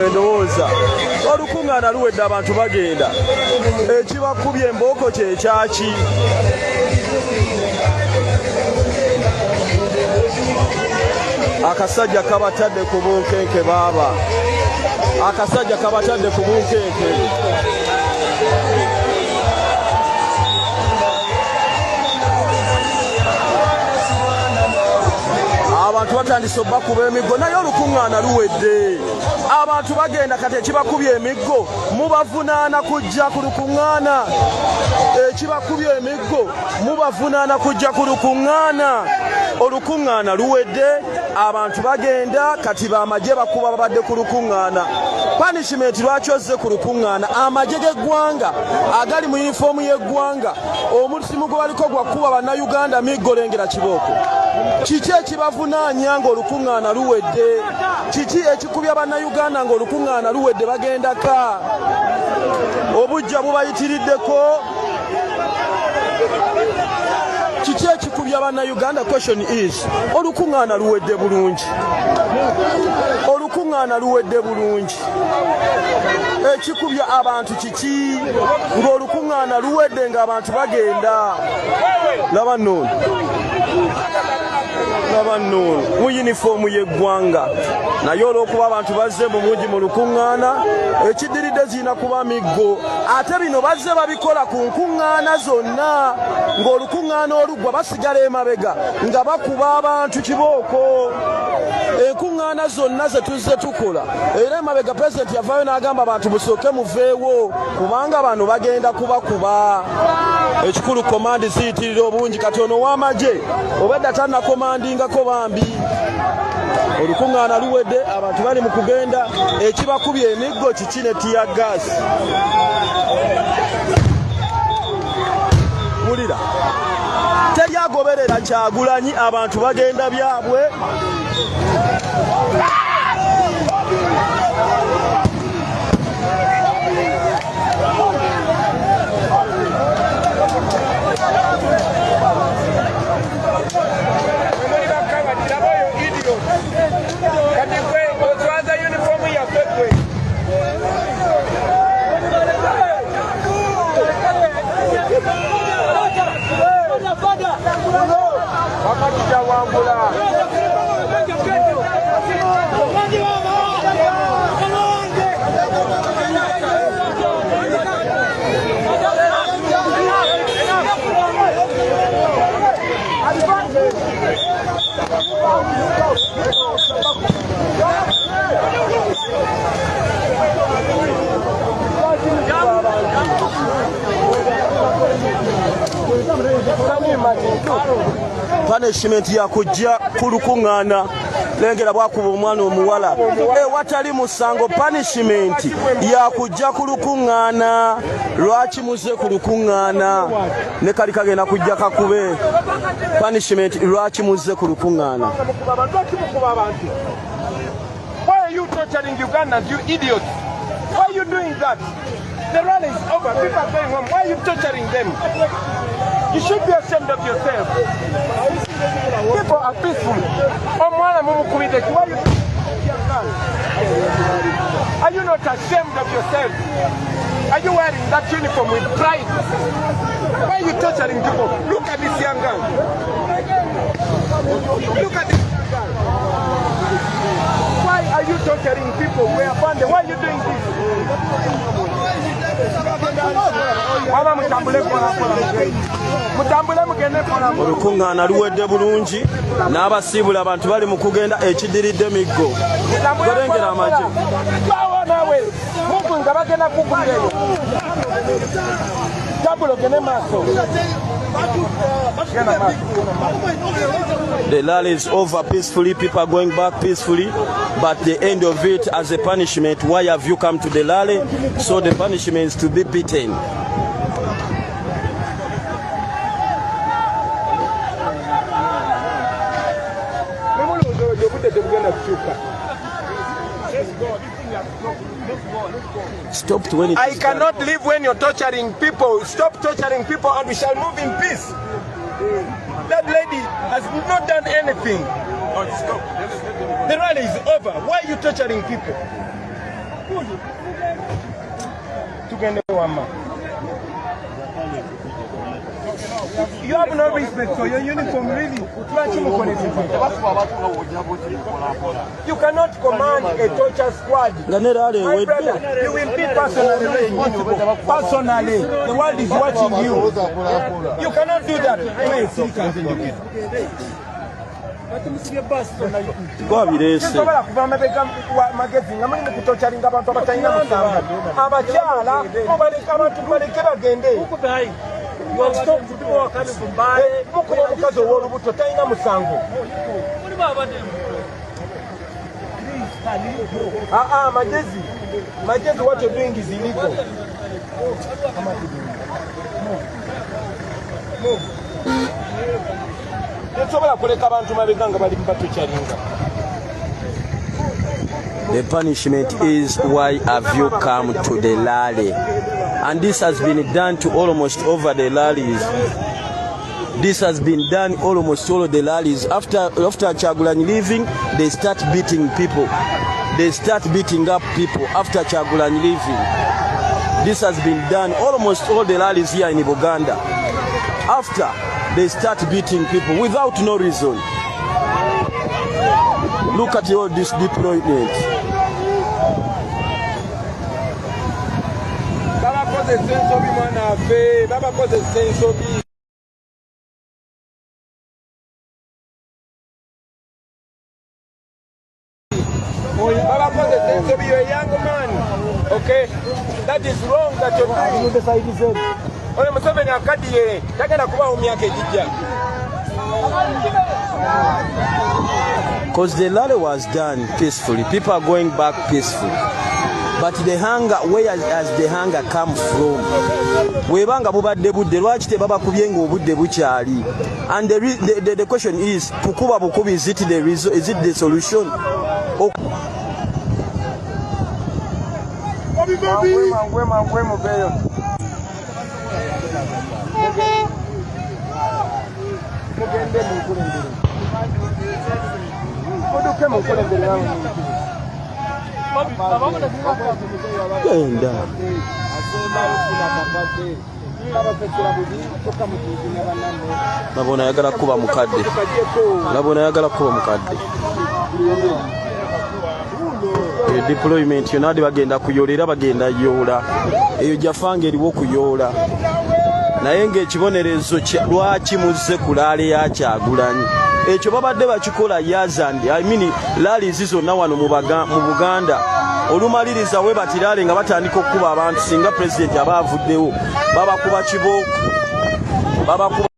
Endowooza olukuŋŋaana luwedde, abantu bagenda, ekibakubye embooko kyekyaki? Akasajja kabatadde ku bunkenke, baaba akasajja kabatadde ku bunkenke. Abantu batandise obbakuba emiggo, naye olukuŋŋaana luwedde, abantu bagenda. Kati ekibakubye emiggo mubavunaana kujja ku lukuŋŋaana. Ekibakubye emiggo mubavunaana kujja ku lukuŋŋaana. Olukuŋŋaana luwedde, abantu bagenda, kati bamagye bakuba babadde ku lukuŋŋaana. Punishment, lwaki ozze ku lukuŋŋaana? Amagye g'eggwanga agali mu yunifoomu y'eggwanga, omusimu gwe baliko gwa kkuba bannayuganda miggo. Lengera kibooko. Kiki ekibavunaanya ng'olukuŋŋaana luwedde? Kiki ekikubya bannayuganda ng'olukuŋŋaana luwedde? Bagendaka, obujja bubayitiriddeko. Kiki ekikubya bannayuganda? Question is, olukuŋŋaana luwedde bulungi, olukuŋŋaana luwedde bulungi. Ekikubya abantu kiki ng'olukuŋŋaana luwedde, ng'abantu bagenda? Laba nno, laba nno mu yunifoomu y'eggwanga, naye olw'okuba abantu bazze mu bungi mu lukuŋŋaana, ekiddiridde zirina kuba miggo. Ate bino bazze babikola ku nkuŋŋaana zonna, ng'olukuŋŋaana oluggwa basigala emabega nga bakuba abantu kibooko. Enkuŋŋaana zonna ze tuzze tukola, era emabega pulezidenti yavaayo n'agamba abantu musooke muveewo kubanga bano bagenda kubakuba. Ekikulu, command ziyitirira obungi. Kati ono ow'amagye obadde tannakomandingako bambi. Olukuŋŋaana luwedde, abantu bali mu kugenda. Ekibakubye emiggo kiki ne tear gas? Wulira, teri agoberera Kyagulanyi, abantu bagenda byabwe. Muli bakabadira oyo idiot. Kati gwe oswaza uniform yaffe gwe. Wakati jawangula. Punishment yakujja ku lukuŋŋaana. Lengera bwakuba omwana omuwala ewatali musango. Punishment yakujja ku lukuŋŋaana. Lwaki muze ku lukuŋŋaana? Ne kali kagenda kujja kakube. Punishment, lwaki muze ku lukuŋŋaana? Mukuba abantu, lwaki mukuba abantu? Why are you torturing Ugandans, you idiots? Why are you doing that? The rally is over. People are going home. Why are you torturing them? You should be ashamed of yourself. People are peaceful. Omwana mumukubidde ki? Why are you Are you not ashamed of yourself? Are you wearing that uniform with pride? Why are you torturing people? Look at this young girl. Look at this young girl. Why are you torturing people? We are funded. Why are you doing this? Waba mutambule mpola mpola. Mutambule mugende mpola mpola. Olukuŋŋaana luwedde bulungi n'abasiibula, abantu bali mu kugenda, ekiddiridde miggo. Golengera amagye. Twawo naawe. Mungu nga bagenda kukubira eyo. Tambula ogende maaso. Genda maaso. The rally is over peacefully, people are going back peacefully, but the end of it as a punishment, why have you come to the rally? So the punishment is to be beaten. Nemulowooza olwo obudde tebugenda kukyuka. Stopped when it I is cannot live when you're torturing people. Stop torturing people and we shall move in peace. That lady has not done anything. The rally is over. Why are you torturing people? Tugende wamma. You have no respect for your uniform, really. Lwaki mukola ebintu? You cannot command a torture squad. Nga ne rally My ewedde. brother, you will be personally responsible. Personally, the world is watching you. You cannot do that. Wait, sirika nze njogera. Gwabireese. Tesobola kuva mabega wa magezi nga mulimu kutorturinga abantu abatalina musango. Abakyala mubaleke, abantu baleke bagende. Mukuba omukazi ow'olubuto talina musango. Aa, magezi, magezi, what you're doing is illegal. Move. Tesobola kuleka abantu mabega nga bali mubatorturinga. The punishment is, why have you come to the rally? And this has been done to almost over the rallies. This has been done almost all of the rallies. After Kyagulanyi leaving, they start beating people. They start beating up people after Kyagulanyi leaving. This has been done almost all the rallies here in Uganda. After, they start beating people without no reason. Look at all this deployment. Babakozesa ensobi, mwana waffe, babakozesa ensobi. Babakozesa ensobi. You're a young man, okay? That is wrong that you're doing. Oyo Museveni akaddiye, tagenda kubawo mu myaka egijja. Because the rally was done peacefully. People are going back peacefully. But the hunger, where has the hunger come from? Bwebanga bubadde budde, lwaki tebabakubye ng'obudde bukyali? And the question is, kukuba bukubi, is it the reason, is it the solution? Mangwe, mangwe, muveeyo. Mugende munkulembere, muduke munkulembere nange. Genda. Nabona ayagala kuba mukadde, nabona ayagala kuba mukadde. Eyo deployment yonna adi bagenda kuyoola, era bagenda yoola. Eyo jafanga eriwo okuyoola, naye ng'ekibonerezo lwaki muzze ku rally ya Kyagulanyi? Ekyo babadde bakikola years and, I mean, rallies zonna wano mu Buganda. Olumaliriza we bati rally nga batandika okukuba abantu. Singa pulezidenti aba avuddewo, babakuba kibooko, babakuba.